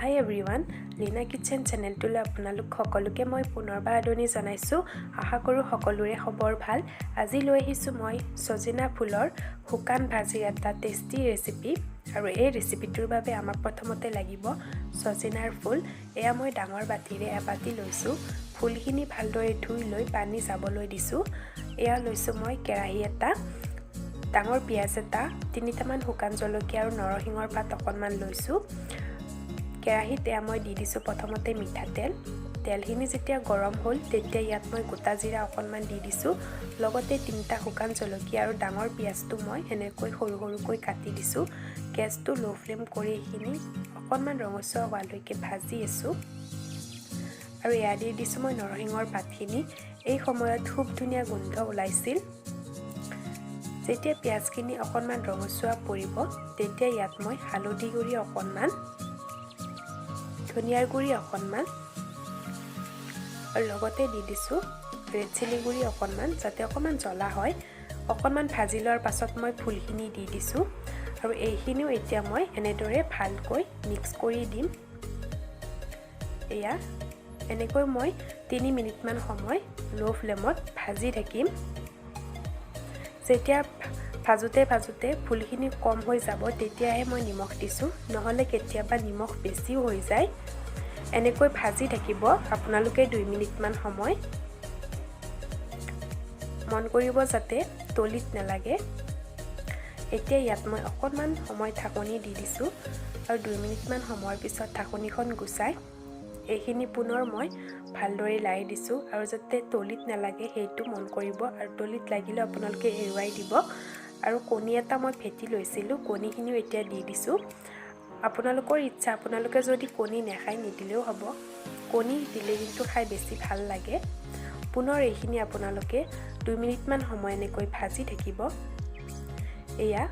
হাই everyone, Leena kitchen চেনেলটোলৈ আপোনালোক সকলোকে মই পুনৰবাৰ আদৰণি জনাইছোঁ। আশা কৰোঁ সকলোৰে খবৰ ভাল। আজি লৈ আহিছোঁ মই ছজিনা ফুলৰ শুকান ভাজিৰ এটা টেষ্টি ৰেচিপি। আৰু এই ৰেচিপিটোৰ বাবে আমাক প্ৰথমতে লাগিব ছজিনাৰ ফুল। এয়া মই ডাঙৰ বাতিৰে এবাতি লৈছোঁ। ফুলখিনি ভালদৰে ধুই লৈ পানী যাবলৈ দিছোঁ। এয়া লৈছোঁ মই কেৰাহী এটা, ডাঙৰ পিঁয়াজ এটা, তিনিটামান শুকান জলকীয়া আৰু নৰসিংহৰ পাত অকণমান লৈছোঁ। কেৰাহীত এয়া মই দি দিছোঁ প্ৰথমতে মিঠাতেল। তেলখিনি যেতিয়া গৰম হ'ল, তেতিয়া ইয়াত মই গোটা জিৰা অকণমান দি দিছোঁ। লগতে তিনিটা শুকান জলকীয়া আৰু ডাঙৰ পিঁয়াজটো মই এনেকৈ সৰু সৰুকৈ কাটি দিছোঁ। গেছটো ল' ফ্লেম কৰি এইখিনি অকণমান ৰঙচুৱা হোৱালৈকে ভাজি আছোঁ। আৰু এয়া দি দিছোঁ মই নৰসিংহৰ পাতখিনি। এই সময়ত খুব ধুনীয়া গোন্ধ ওলাইছিল। যেতিয়া পিঁয়াজখিনি অকণমান ৰঙচুৱা পৰিব, তেতিয়া ইয়াত মই হালধি গুড়ি অকণমান, ধনিয়াৰ গুড়ি অকণমান আৰু লগতে দি দিছোঁ ৰেড চিলি গুড়ি অকণমান, যাতে অকণমান জ্বলা হয়। অকণমান ভাজি লোৱাৰ পাছত মই ফুলখিনি দি দিছোঁ আৰু এইখিনিও এতিয়া মই এনেদৰে ভালকৈ মিক্স কৰি দিম। এয়া এনেকৈ মই 3 মিনিটমান সময় ল' ফ্লেমত ভাজি থাকিম। যেতিয়া ভাজোঁতে ভাজোঁতে ফুলখিনি কম হৈ যাব, তেতিয়াহে মই নিমখ দিছোঁ। নহ'লে কেতিয়াবা নিমখ বেছিও হৈ যায়। এনেকৈ ভাজি থাকিব আপোনালোকে 2 মিনিটমান সময়। মন কৰিব যাতে তলিত নালাগে। এতিয়া ইয়াত মই অকণমান সময় ঢাকনি দি দিছোঁ আৰু 2 মিনিটমান সময়ৰ পিছত ঢাকনিখন গুচাই এইখিনি পুনৰ মই ভালদৰে লাই দিছোঁ। আৰু যাতে তলিত নালাগে, সেইটো মন কৰিব আৰু তলিত লাগিলেও আপোনালোকে এৰুৱাই দিব। আৰু কণী এটা মই ফেটি লৈছিলোঁ, কণীখিনিও এতিয়া দি দিছোঁ। আপোনালোকৰ ইচ্ছা, আপোনালোকে যদি কণী নাখায়, নিদিলেও হ'ব। কণী দিলে কিন্তু খাই বেছি ভাল লাগে। পুনৰ এইখিনি আপোনালোকে 2 মিনিটমান সময় এনেকৈ ভাজি থাকিব। এয়া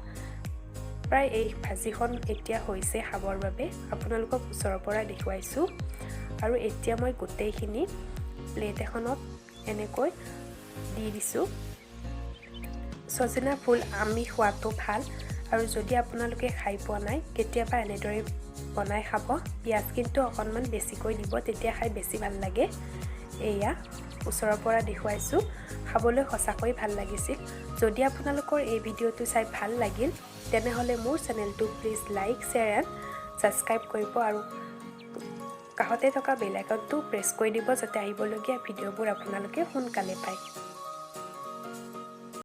প্ৰায় এই ভাজিখন এতিয়া হৈছে খাবৰ বাবে। আপোনালোকক ওচৰৰ পৰা দেখুৱাইছোঁ। আৰু এতিয়া মই গোটেইখিনি প্লেট এখনত এনেকৈ দি দিছোঁ। ছজিনা ফুল আমি খোৱাটো ভাল আৰু যদি আপোনালোকে খাই পোৱা নাই, কেতিয়াবা এনেদৰে বনাই খাব। পিঁয়াজ কিন্তু অকণমান বেছিকৈ দিব, তেতিয়া খাই বেছি ভাল লাগে। এয়া ওচৰৰ পৰা দেখুৱাইছোঁ। খাবলৈ সঁচাকৈ ভাল লাগিছিল। যদি আপোনালোকৰ এই ভিডিঅ'টো চাই ভাল লাগিল, তেনেহ'লে মোৰ চেনেলটো please like, share and subscribe কৰিব আৰু কাষতে থকা বেল আইকনটো প্ৰেছ কৰি দিব, যাতে আহিবলগীয়া ভিডিঅ'বোৰ আপোনালোকে সোনকালে পায়।